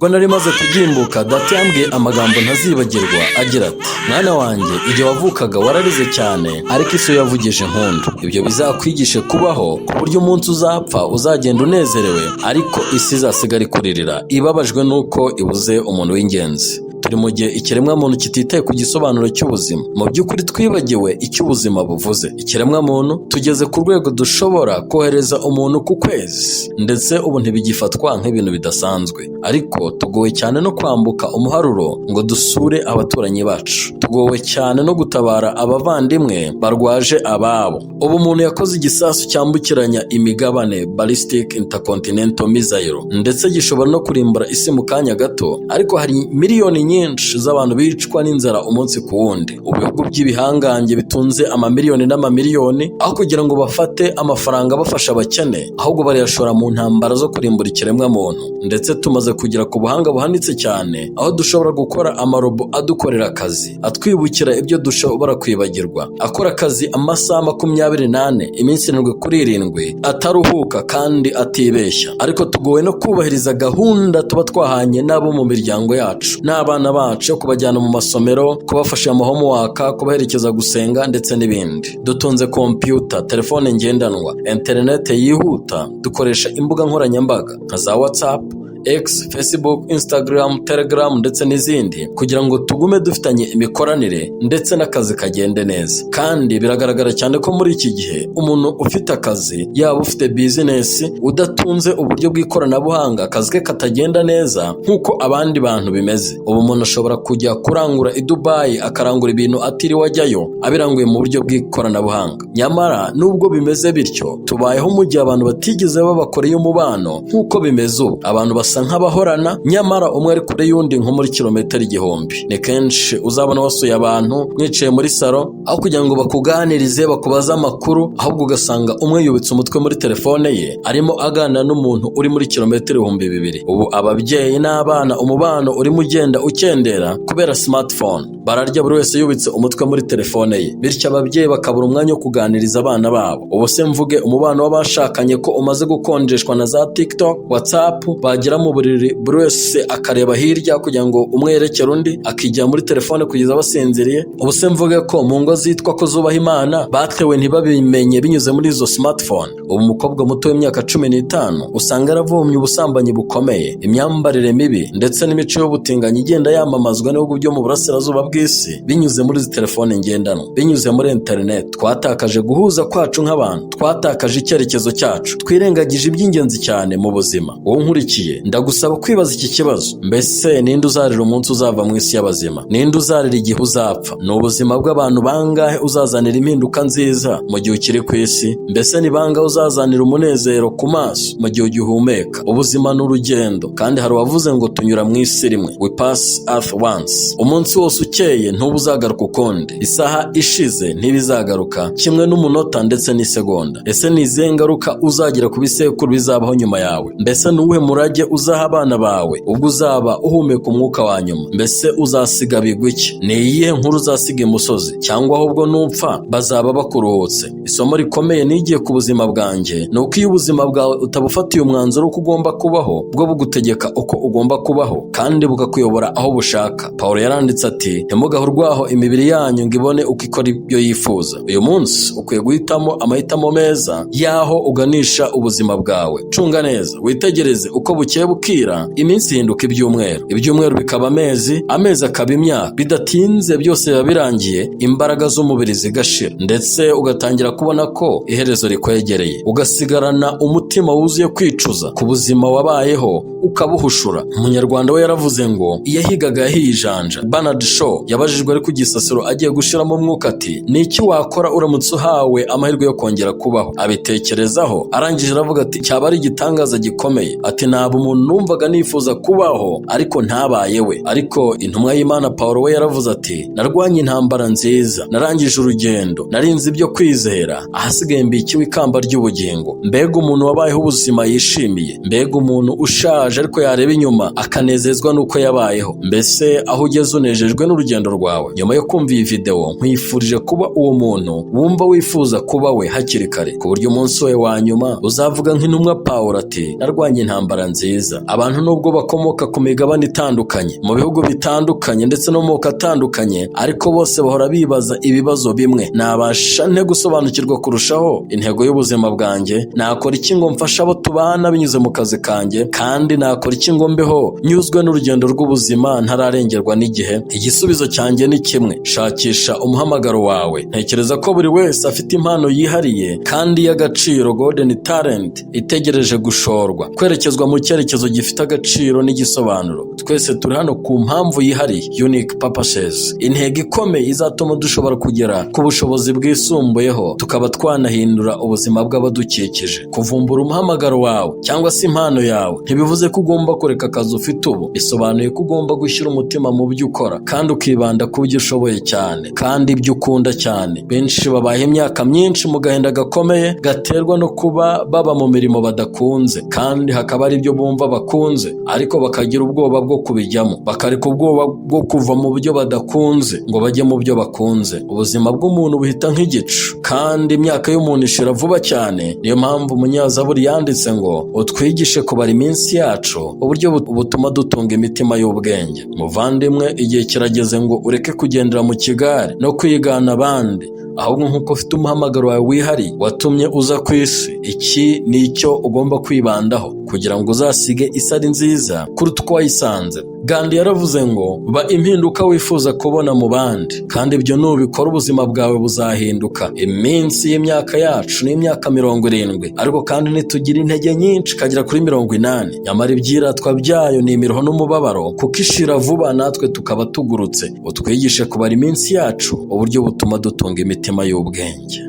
Ubwo nari maze kugimbuka, data yambwiye amagambo ntazibagirwa agira ati: "Mwana wanjye, igihe wavukaga wararize cyane, ariko isi yo yavugije impundu. Ibyo bizakwigishe kubaho ku buryo umunsi uzapfa uzagenda unezerewe, ariko isi izasigara ikuririra, ibabajwe n'uko ibuze umuntu w'ingenzi." Turi mu gihe ikiremwamuntu kititaye ku gisobanuro cy'ubuzima. Mu by'ukuri twibagiwe icyo ubuzima buvuze. Ikiremwamuntu tugeze ku rwego dushobora kohereza umuntu ku kwezi, ndetse ubu ntibigifatwa nk'ibintu bidasanzwe, ariko tugowe cyane no kwambuka umuharuro ngo dusure abaturanyi bacu. Tugowe cyane no gutabara abavandimwe barwaje ababo. Ubu umuntu yakoze igisasu cyambukiranya imigabane, ballistic intercontinental missile, ndetse gishobora no kurimbura isi mu kanya gato, ariko hari miliyoni nyinshi z'abantu bicwa n'inzara umunsi ku wundi. Ibihugu by'ibihangange bitunze amamiliyoni n'amamiliyoni, aho kugira ngo bafate amafaranga bafasha abakene, ahubwo barayashora mu ntambara zo kurimbura ikiremwamuntu. Ndetse tumaze kugera ku buhanga buhanitse cyane, aho dushobora gukora amarobo adukorera akazi, atwibukira ibyo dushobora kwibagirwa, akora akazi amasaha 24, iminsi 7 kuri 7, ataruhuka kandi atibeshya. Ariko tugowe no kubahiriza gahunda tuba twahanye n'abo mu miryango yacu n'abana bacu, yo kubajyana mu masomero, kubafasha ama homework, kubaherekeza gusenga ndetse n'ibindi. Dutunze kompiyuta, telefone ngendanwa, interinete yihuta, dukoresha imbuga nkoranyambaga nka za WhatsApp, X, Facebook, Instagram, Telegram ndetse n'izindi, kugira ngo tugume dufitanye imikoranire ndetse n'akazi kagende neza. Kandi biragaragara cyane ko muri iki gihe umuntu ufite akazi, yaba ufite bizinesi, udatunze uburyo bw'ikoranabuhanga, akazi ke katagenda neza nk'uko abandi bantu bimeze. Ubu umuntu ashobora kujya kurangura i Dubayi, akarangura ibintu atiriwe ajyayo, abiranguye mu buryo bw'ikoranabuhanga. Nyamara nubwo bimeze bityo, tubayeho mu gihe abantu batigeze baba kure y'umubano nk'uko bimeze ubu. Abantu basa nk'abahorana, nyamara umwe ari kure y'undi nko muri kilometero 1000. Ni kenshi uzabona wasuye abantu mwicaye muri salo, aho kugira ngo bakuganirize, bakubaze amakuru, ahubwo ugasanga umwe yubitse umutwe muri telefone ye, arimo aganira n'umuntu uri muri kilometero 2000. Ubu ababyeyi n'abana, umubano urimo ugenda ukendera kubera smartphone. Bararya buri wese yubitse umutwe muri telefone ye, bityo ababyeyi bakabura umwanya wo kuganiriza abana babo. Ubu se mvuge umubano w'abashakanye ko umaze gukonjeshwa na za TikTok, WhatsApp? Bagera mu buriri buri wese akareba hirya kugira ngo umwe yerekere undi, akijya muri telefone kugeza basinziriye. Ubu se mvuge ko mu ngo zitwa ko zubaha Imana batewe ntibabimenye binyuze muri izo smartphone? Ubu umukobwa muto w'imyaka 15 usanga yaravomye ubusambanyi bukomeye, imyambarire mibi ndetse n'imico y'ubutinganyi igenda yamamazwa n'ibihugu byo mu burasirazuba bw'isi, binyuze muri izi telefone ngendanwa, binyuze muri interineti. Twatakaje guhuza kwacu nk'abantu, twatakaje icyerekezo cyacu, twirengagije iby'ingenzi cyane mu buzima. Wowe unkurikiye, ndagusaba kwibaza iki kibazo: mbese ninde uzarira umunsi uzava mu isi y'abazima? Ninde uzarira igihe uzapfa? Ni ubuzima bw'abantu bangahe uzazanira impinduka nziza mu gihe ukiri ku isi? Mbese ni bangahe uzazanira umunezero ku maso mu gihe ugihumeka? Ubuzima ni urugendo, kandi hari uwavuze ngo tunyura mu isi rimwe, we pass earth once. Umunsi wose ukeye ntuba uzagaruka ukundi, isaha ishize ntibizagaruka, kimwe n'umunota ndetse n'isegonda. Ese ni izihe ngaruka uzagira ku bisekuru bizabaho nyuma yawe? Mbese ni uwuhe murage uzaha abana bawe ubwo uzaba uhumeka umwuka wa nyuma? Mbese uzasiga bigwi iki? Ni iyihe nkuru uzasiga imusozi? Cyangwa ahubwo nupfa bazaba bakuruhutse? Isomo rikomeye nigiye ku buzima bwanjye ni uko iyo ubuzima bwawe utabufatiye umwanzuro uko ugomba kubaho, bwo bugutegeka uko ugomba kubaho kandi bukakuyobora aho bushaka. Pawulo yaranditse ati: "Ntimugahe urwaho imibiri yanyu ngo ibone uko ikora ibyo yifuza." Uyu munsi ukwiye guhitamo amahitamo meza y'aho uganisha ubuzima bwawe. Cunga neza, witegereze uko bukeye bukira, iminsi ihinduka ibyumweru, ibyumweru bikaba amezi, amezi akaba imyaka. Bidatinze byose biba birangiye, imbaraga z'umubiri zigashira, ndetse ugatangira kubona ko iherezo rikwegereye, ugasigarana umutima wuzuye kwicuza ku buzima wabayeho, ukabuhushura. Umunyarwanda we yaravuze ngo iyo yahigaga yahiye ijanja. Bernard Shaw yabajijwe ari ku gisasiro agiye gushiramo umwuka ati: "Ni iki wakora uramutse uhawe amahirwe yo kongera kubaho?" Abitekerezaho, arangije aravuga ati: "Cyaba ari igitangaza gikomeye." Ati: "Ntabwo umuntu numvaga nifuza kubaho, ariko ntabaye we." Ariko intumwa y'Imana Paul we yaravuze ati: "Narwanye intambara nziza, narangije urugendo, narinze ibyo kwizera, ahasigaye mbikiwe ikamba ry'ubugingo." Mbega umuntu wabayeho ubuzima yishimiye! Mbega umuntu ushaje ariko yareba inyuma akanezezwa n'uko yabayeho! Mbese aho ugeze unejejwe n'urugendo n'urugendo rwawe. Nyuma yo kumva iyi video, nkwifurije kuba uwo muntu wumva wifuza kuba we hakiri kare, ku buryo umunsi wawe wa nyuma uzavuga nk'intumwa Pawulo ati: "Narwanye intambara nziza." Abantu nubwo bakomoka ku migabane itandukanye, mu bihugu bitandukanye ndetse no mu moko atandukanye, ariko bose bahora bibaza ibibazo bimwe: "Nabasha nte gusobanukirwa kurushaho intego y'ubuzima bwanjye? Nakora iki ngo mfashe abo tubana binyuze mu kazi kanjye? Kandi nakora iki ngo mbeho nyuzwe n'urugendo rw'ubuzima ntararengerwa n'igihe?" Igisubizo cyanjye ni kimwe: shakisha umuhamagaro wawe. Ntekereza ko buri wese afite impano yihariye kandi y'agaciro, golden talent, itegereje gushorwa, kwerekezwa mu cyerekezo gifite agaciro n'igisobanuro. Twese turi hano ku mpamvu yihariye, unique purposes, intego ikomeye izatuma dushobora kugera ku bushobozi bwisumbuyeho, tukaba twanahindura ubuzima bw'abadukikije. Kuvumbura umuhamagaro wawe cyangwa se impano yawe ntibivuze ko ugomba kureka akazi ufite ubu. Bisobanuye ko ugomba gushyira umutima mu byo ukora kandi ukibanda ku byo ushoboye cyane kandi ibyo ukunda cyane. Benshi babaye imyaka myinshi mu gahinda gakomeye gaterwa no kuba baba mu mirimo badakunze, kandi hakaba ari ibyo bumva bakunze ariko bakagira ubwoba bwo kubijyamo, bakareka ubwoba bwo kuva mu byo badakunze ngo bajye mu byo bakunze. Ubuzima bw'umuntu buhita nk'igicu, kandi imyaka y'umuntu ishira vuba cyane. Niyo mpamvu umunyazaburi yanditse ngo: "Utwigishe kubara iminsi yacu uburyo butuma dutunga imitima y'ubwenge." Muvandimwe, igihe kirageze ngo ureke kugendera mu kigare no kwigana abandi, ahubwo nk'uko ufite umuhamagaro wawe wihariye watumye uza ku isi, iki ni icyo ugomba kwibandaho kugira ngo uzasige isi ari nziza kuruta uko wayisanze. Gandhi yaravuze ngo: "Ba impinduka wifuza kubona mu bandi, kandi ibyo nubikora ubuzima bwawe buzahinduka." Iminsi y'imyaka yacu ni imyaka 70, ariko kandi ntitugira intege nyinshi ikagera kuri 80. Nyamara ibyiratwa byayo ni imiruho n'umubabaro, kuko ishira vuba natwe tukaba tugurutse. Utwigishe kubara iminsi yacu uburyo butuma dutunga imitima y'ubwenge.